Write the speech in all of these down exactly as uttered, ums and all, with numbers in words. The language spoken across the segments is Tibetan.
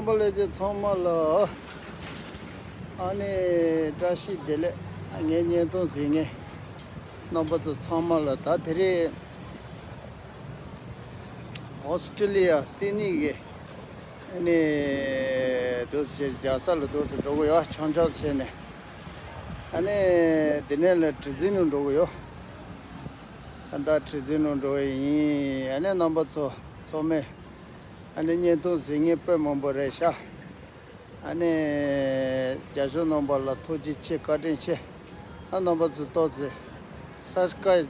རྣམ་པ་ལྷན་རྒྱས་ཚང་མ་ལ་ཨ་ནི་བཀྲ་ཤིས་བདེ་ལེགས། ངའི་བརྙན་ཐུང་གཟིགས་མཁན་རྣམ་པ་ཚོ་ཚང་མ་ལ། ད་དེ་རིང་ཨོ་སི་ཀྲི་ལི་ཡ་སིད་ནི་གི་ཨ་ནི་འདུག་སེ་རྒྱལ་ས་ལ་འདུག་སེ་འགྲོ་གི་ཡོད། ཆང་ཆང་བྱས་ནས་ཨ་ནི་དེ་ནས་ལ་གྲུ་གཟིངས་ནང་འགྲོ་གི་ཡོད། ད་ལྟ་གྲུ་གཟིངས་ནང་འགྲོ་གི་ཡིན། ཨ་ནི་རྣམ་པ་ཚོ་ཚང་མས་ཨ་ནི་བརྙན་ཐུང་གཟིགས་མཁན་དཔེ་མང་པོ་རེད་ཤག་ཨ་ནི་རྒྱ་གཞུང་རྣམ་པ་ལ་ཐུགས་རྗེ་ཆེ། བཀའ་དྲིན་ཆེ། ཨ་རྣམ་པ་ཚོ་ཏོག་ཙེ་སབ་སི་ཀ་རབ་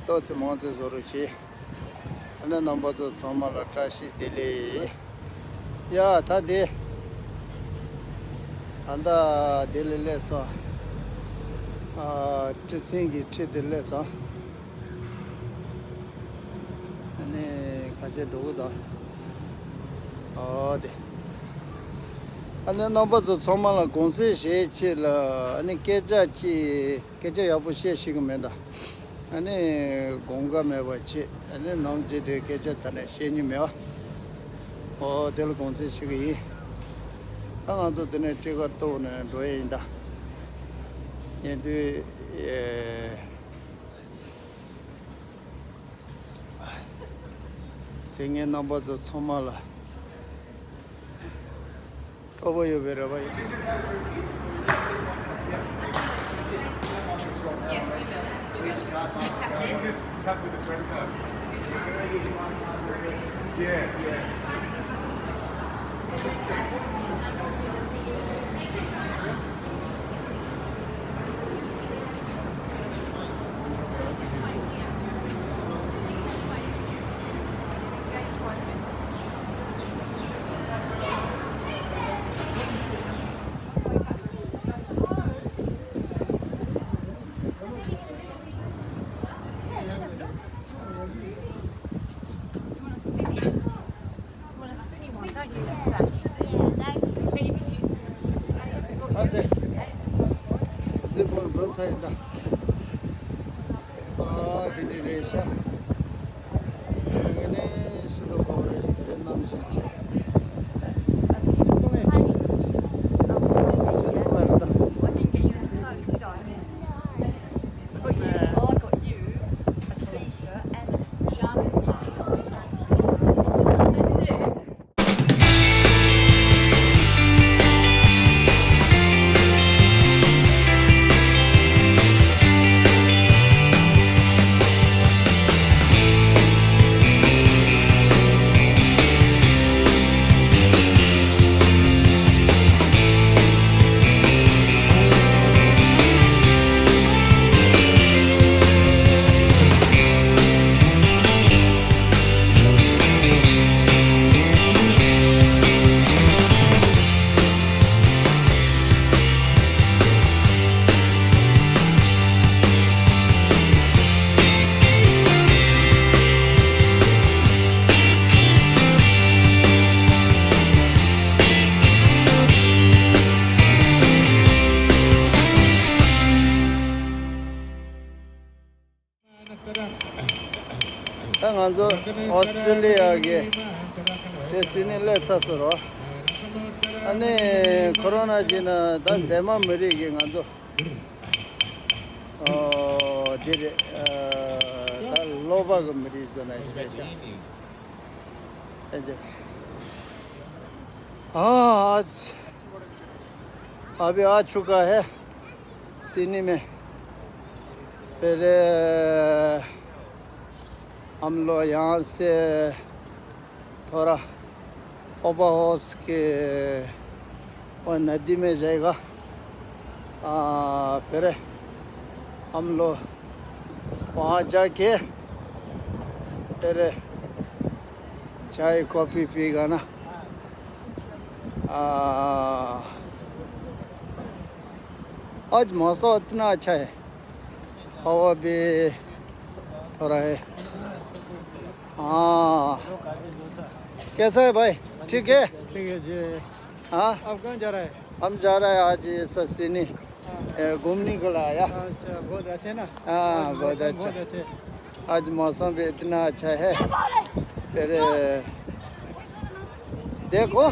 ཏོག་ཙེ་མང་ཙེ་བཟོ་རོགས་བྱེད། ཨ་ནི་རྣམ་པ་ཚོ་ཚང་མ་ལ་བཀྲ་ཤིས་བདེ་ལེགས། ཡ་ད་དེ་ད་ལྟ་དེ་ལ་སླེབས་སོང་། ཨ་གྲུ་གཟིངས་ཀྱི་འཁྲིས་དེ་སླེབས་སོང་། ཨ་ནི་ཁ་ཤས་འགྲོ་གི་འདུག་ཨོ་དེ། ཨ་ནི་རྣམ་པ་ཚོ་ཚང་མ་ལ་དགོངས་སེལ་བཞེས་ཆེད་ལ་ཨ་ནི་སྐད་ཆ་ཅིག་སྐད་ཆ་ཡག་པོ་བཤད་ཤེས་ཀྱི་མེད་ད། ཨ་ནི་དགོངས་ཀ་མེད་པ་བྱེད། ཨ་ནི་ནམ་རྒྱུན་དུ་སྐད་ཆ་ད་ནས་བཤད་མྱོང་མེད་པ། ཨོ་དེ་ལ་དགོངས་སེལ་ཞུ་གི་ཡིན། ད་ང་ཚོ་དེ་ནས་སྤྲི་དཀར་ལྟོ་ནས་འགྲོ་ཡ་ཡིན་ད། ཉེ་དུས་ཨེ། གཟིགས་མཁན་རྣམ་པ་ཚོ་ཚང་མ་ལ་སྤྲོ་པོ་ཡོད་པའི་རེ་བ་ཡོད། Yes, we will. You tap this. Tap with the credit card. Yeah, yeah. ཨ་ཙི། ཙི་ཕོ་རྫོགས་ཚར་ཡིན་ད། ཨ་དེ་ནི་རེད་ཤག་དེ་ནས་ཤི་ལོ་གོ་རེ་རེ་གནམ་གཤིས་ཆེ། ད་ང་ཚོ་ཨོ་སི་ཀྲི་ལི་ཡ་གི་དེ་སིད་ནི་སླེབས་ཚར་སོང་རོ། ཨ་ནི་ཁོ་རོ་ན་བྱས་ན་ད་འདན་མ་མི་རིགས་ཀྱི་ང་ཚོ་ཨོ་དེ་རེད། ད་ལོ་པ་གི་མི་རིགས་ཟེར་ན་ཞིག་རེད་ཤག་ཨ་ཨ་ཨ་བི་ཨ་ཆུ་ཀ་ཧེ། སིད་ནི་མེ། पहले हम लोग यहाँ से थोड़ा ओबा हॉर्स के वो नदी में जाएगा। आ, फिर हम लोग वहाँ जाके फिर चाय कॉफी पीगा ना। आ, आज मौसम इतना अच्छा है, हवा भी थोड़ा है। हाँ, कैसा है भाई? ठीक है? ठीक है जी। हाँ? आप कहाँ जा रहे हैं? हम जा रहे हैं आज ये सस्सिनी, ए, घूमने के लिए आया। अच्छा, बहुत अच्छे ना? हाँ, आज बहुत मौसम अच्छा। बहुत अच्छे। आज मौसम भी इतना अच्छा है। फिर देखो,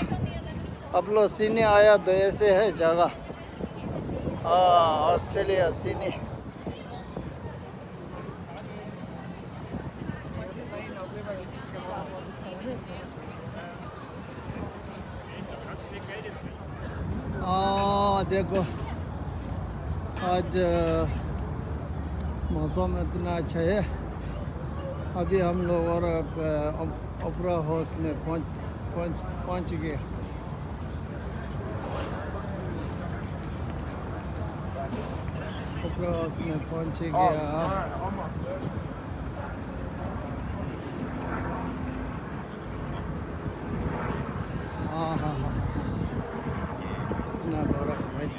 आप लोग सिडनी आया तो ऐसे है जगह। हाँ, ऑस्ट्रेलिया, सिडनी। हाँ, देखो, आज, अ, मौसम इतना अच्छा है। अभी हम लोग और, अ, ओप-, ओपेरा हाउस में पहुंच, पहुंच, पहुंच गए। ओपेरा हाउस में पहुंच गया। हाँ, हाँ, हाँ, हाँ। इतना बड़ा है भाई।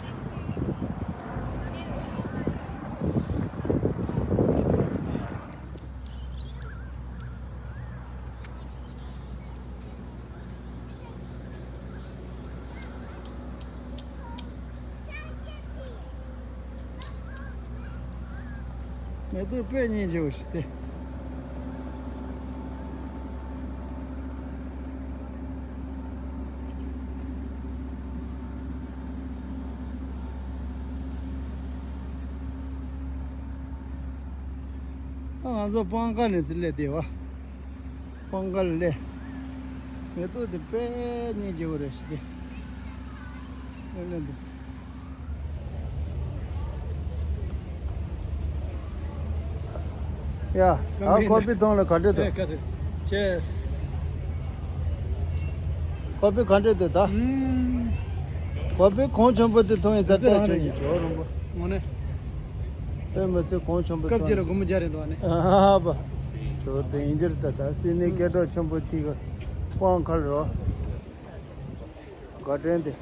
མེ་ཏོག་དཔེ་སྙིང་རྗེ་པོ་ཞིག་སྟེ། ད་ང་ཚོ་སྤང་ཁ་ནས་སླེབས་བསྡད་པ། སྤང་ཁ་ལ་སླེབས། མེ་ཏོག་དེ་དཔེ་སྙིང་རྗེ་པོ་རེད་ཞིག་སྟེ། ཨ་ནི་འདི། ཡ། ཨ། ཀོ་པི་འཐུང་ལ་ག་འདྲ་འདུག་ཨེ། ཀ་ཚོད། ཅེས། ཀོ་པི་ག་འདྲ་འདུག་ད། ཨུམ། ཀོ་པི་གོང་ཆེན་པོ་དེ་འཐུང་ཡིན་ད། ད་ཁྱོད་ཉིད་ཇོ་རོང་པོ། དངོས་གནས། དཔེ་མི་སྲིད་གོང་ཆེན་པོ་སྐབས་འཐུང་རྗེས་ལ་ཡིན། སྒོར་མོ་བརྒྱ་རེ་འདུག་ཨ་ནི། ཨ་ཕ། ཇོ་དེ་ཡིན་གྱི་རེད་ད། ད་སིད་ནི་སྐད་གྲགས་ཆེན་པོ་དེ་གི་སྤང་ཁ་རོ། ག་དྲན་དེ།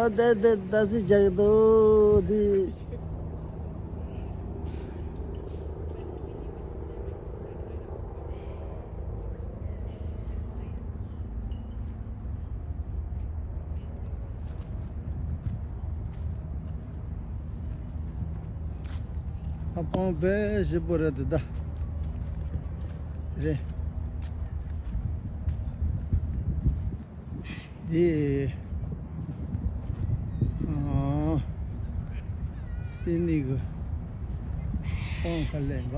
ཨ། དེ་དེ་ད་སི་རྒྱག་གི་འདུག་དེ། ཨ། སྤང་དཔེ་ཞིབ་པོ་རེད་འདུག་ད། རེད། འདི། ཨ། སིད་ནི་གི་སྤང་ཁ་ལེན་པ།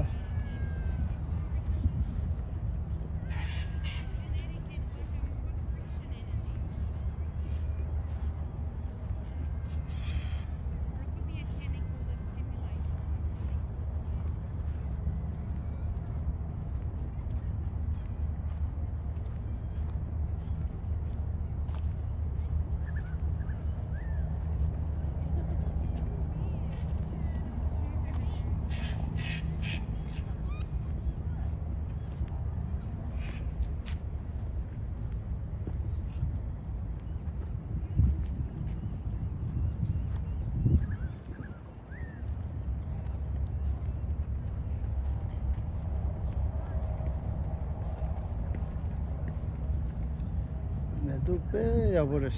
མེ་ཏོག་དཔེ་ཡག་པོ་རེད།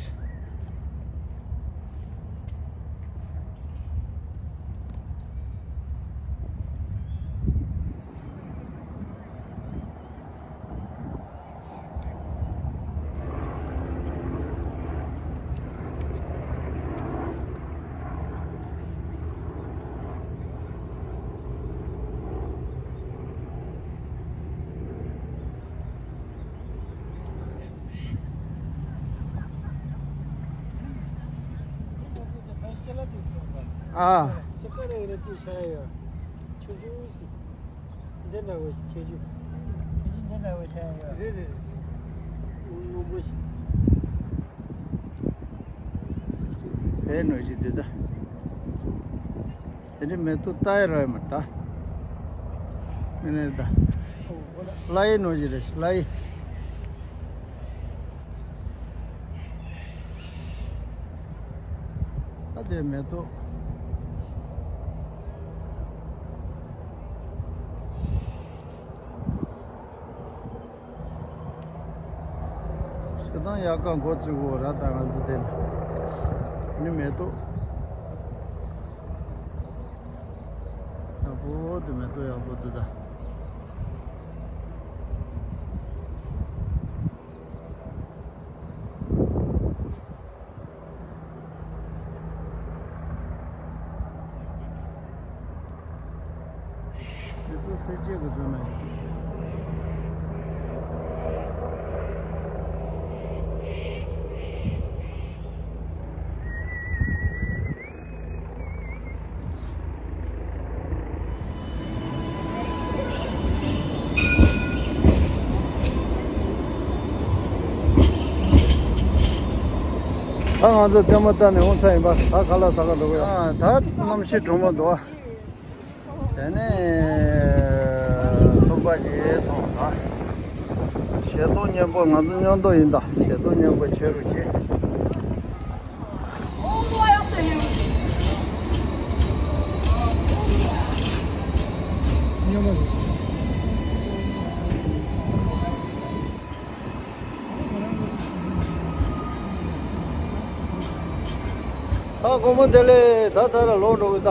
ཨ། འདི་འདྲ་བོ་ཞིག་ཆེ་ཆུང་། ཆུང་ཆུང་འདི་འདྲ་བོ་ཆགས་ཡོད། རེད་རེད་རེད། སྔོན་པོ་ཞིག་བས་ནོ་ཞིག་འདི་ད། དེ་ནི་མེ་ཏོག་ལྟ་ཡི་རོ་ཡི་མ་ད། ཨེ་ནས་ད། ལ་ཡི་ནོ་ཞིག་རེད། ལ་ཡི། ད་དེ་མེ་ཏོག་ཞེ་སྡང་ཡག་ག་འགོ་བཙུགས་འོ་ར། ད་ང་ཚོ་དེ་ལ་ནི་མེ་ཏོག་ཡག་པོ་དེ། མེ་ཏོག་ཡག་པོ་དེ་ད། དེ་ཚོ་སེར་བྱེས་ཀྱི་བཟོས་ན་ཞིག་འདུག་ད་ང་ཚོ་ལྟད་མོ་ལྟ་ནས་འོང་ས་ཡིན་པ། ད་ཁ་ལག་ཟ་ག་འགྲོ་གི་ཡོད། ཨ། ད་གནམ་གཤིས་གྲང་མོ་འདུག་དེ་ནས་ཐུག་པ་ཞིག་ཐོང་ད། ཞལ་ཏོག་སྙན་པོ། ང་ཚོ་མཉམ་དུ་ཡིན་ད། ཞལ་ཏོག་སྙན་པོ་ཁྱེར་རོགས་གྱིས། ཨ། དགོང་མོ་བདེ་ལེགས། ད་ད་ར་ལོག་འགྲོ་གི་ད།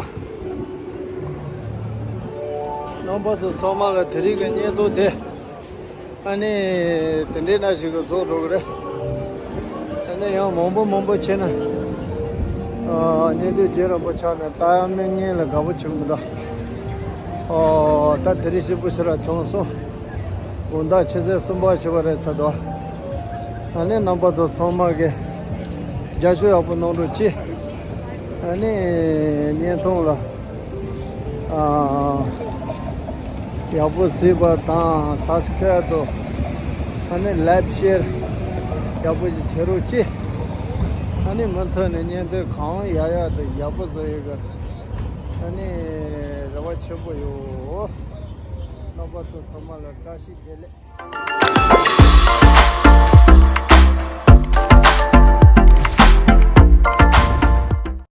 རྣམ་པ་ཚོ་ཚང་མ་ལ་དེ་རིང་གི་བརྙན་ཐུང་དེ། ཨ་ནི་དེ་འདྲའི་ནང་ཞིག་གི་རྫོགས་འགྲོ་གི་རེད། ཨ་ནི་ཡང་མང་པོ་མང་པོ་བྱས་ན། ཨ། བརྙན་ཐུང་རྗེས་རིང་པོ་ཆགས་ནས་ལྟ་མི་ངན་ལ་དགའ་པོ་བྱུང་མི་འདུག་ཨོ། ད་དེ་རིང་ཞིབ་པོ་ཞེ་དྲག་བྱུང་སོང་། དགོང་དག་ཆུ་ཚོད་གསུམ་པ་བཞི་པ་རེད་ཚར་འདུག་ཨ་ནི་རྣམ་པ་ཚོ་ཚང་མ་གིས་རྒྱབ་སྐྱོར་ཡག་པོ་གནང་རོགས་གྱིས། ཨ་ནི་བརྙན་ཐུང་ལ། ཨ། ཡག་པོ་གཟིགས་པ་དང་། སབ་སི་ཀ་རབ་དང་། ཨ་ནི་ལའིཀ་ཤེར་ཡག་པོ་ཞིག་བྱེད་རོགས་གྱིས། ཨ་ནི་མུ་མཐུད་ནས་བརྙན་ཐུང་གང་ཡག་ཡག་དང་ཡག་པོ་བཟོ་ཡོད་གི། ཨ་ནི་རེ་བ་ཆེན་པོ་ཡོད། རྣམ་པ་ཚོ་ཚང་མ་ལ་བཀྲ་ཤིས་བདེ་ལེགས།